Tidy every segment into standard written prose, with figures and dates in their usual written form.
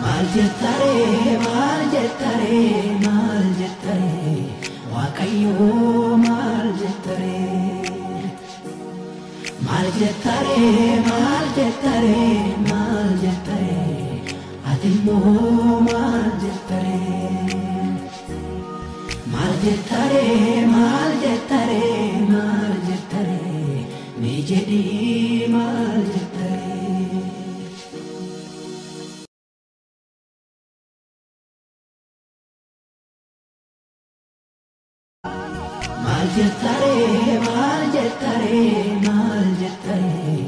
Maal jettaree, maal jettaree, maal jettaree, Waaqayyoo maal jettaree? Maal jettaree, maal jettaree, maal jettaree, ati immoo maal jettaree? Maal jettaree, maal jettaree, maal jettaree, mee jedhii maal jettaree? Maal jettaree, maal jettaree, maal jettaree,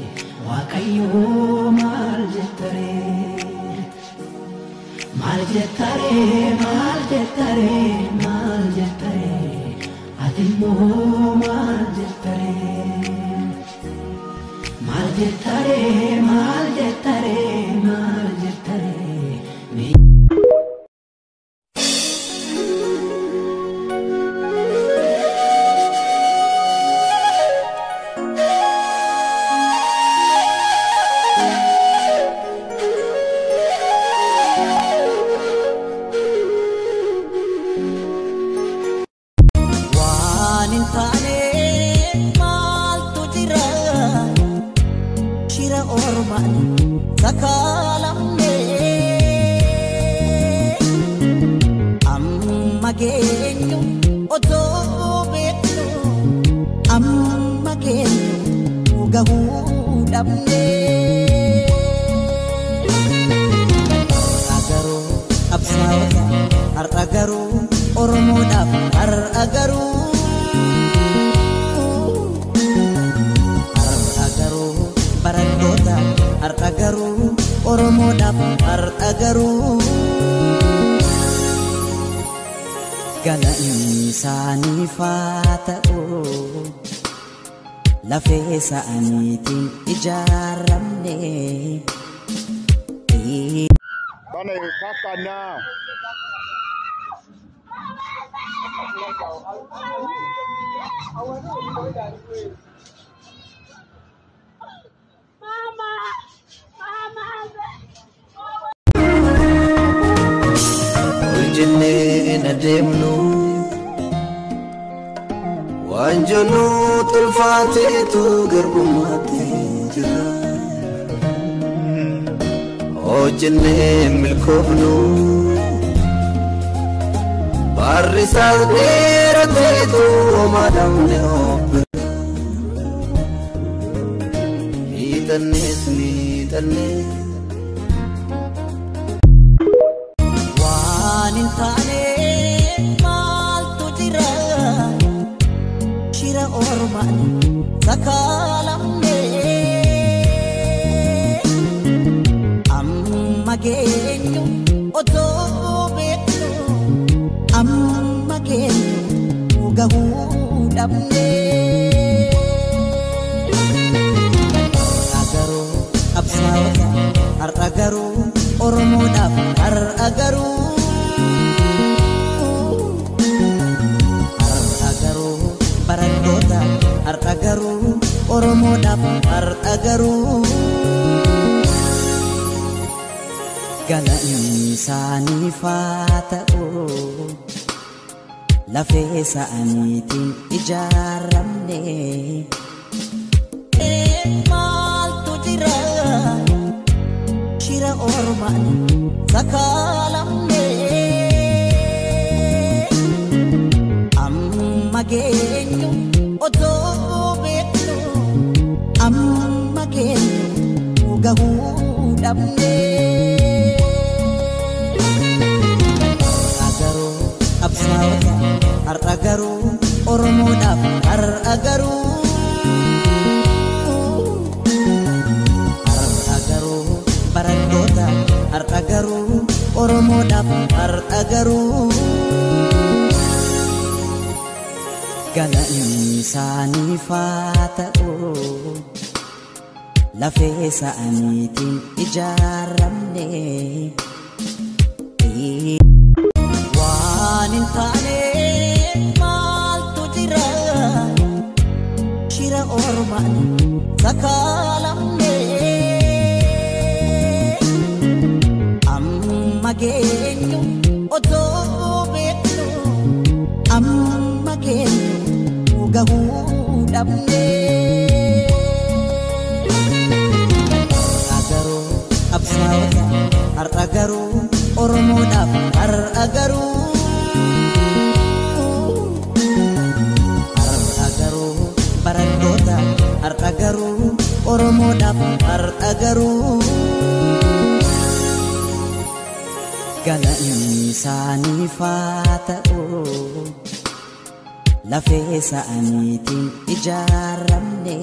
Waaqayyoo maal jettaree? Maal jettaree, maal jettaree, maal jettaree, ati immoo maal jettaree? Maal jettaree, maal jettaree, maal jettaree, mee Waan hin taane maaltu jira? Shira ormaan sakaalamne. Amma geenyu otoo beeknu, amma geenyu gahuu dhabne. Har'a garuu qabsaa'ota, har'a garuu Oromoodhaaf, har'a garuu. Har'a garuu barattoota, har'a garuu Oromoodhaaf, har'a garuu. Galanni isaaniif haa ta'u, lafee isaaniitiin ijaaramne. Bana kaka na. Mama! Mama! Ol jennee na deemnu waan jennu tolfaateetu garbummaatti jira. Hojjennee milkoofnu barri isaas dheerateetu homaa dhabne obbira. Hiixannees miixannee. Waan hin taane maaltu jira? Shira ormaan sakaalamne. Amma geenyu otoo beeknu, amma geenyu gahuu dhabne. Har'a garuu qabsaa'ota, har'a garuu Oromoodhaaf, har'a garuu. Har'a garuu barattoota, har'a garuu Oromoodhaaf, har'a garuu. Galanni isaaniif haa ta'u, lafee isaaniitiin ijaaramne. Maaltu jira? Shira ormaan sakaalamne. Amma geenyu otoo beeknu, amma geenyu gahuu dhabne. Har'a garuu qabsaa'ota, har'a garuu Oromoodhaaf, har'a garuu. Har'a garuu barattoota, har'a garuu Oromoodhaaf, har'a garuu. Galanni isaaniif haa ta'u, lafee isaaniitiin ijaaramne. Waan hin taane maaltu jira? Shira ormaan sakaalamne. Amma geenyu otoo beeknu amma geenyu gahuu dhabne. Har'a garuu qabsaa'ota, har'a garuu Oromoodhaaf, har'a garuu. Har'a garuu barattoota, har'a garuu Oromoodhaaf, har'a garuu. Galanni isaaniif haa ta'u, lafee isaaniitiin ijaaramne.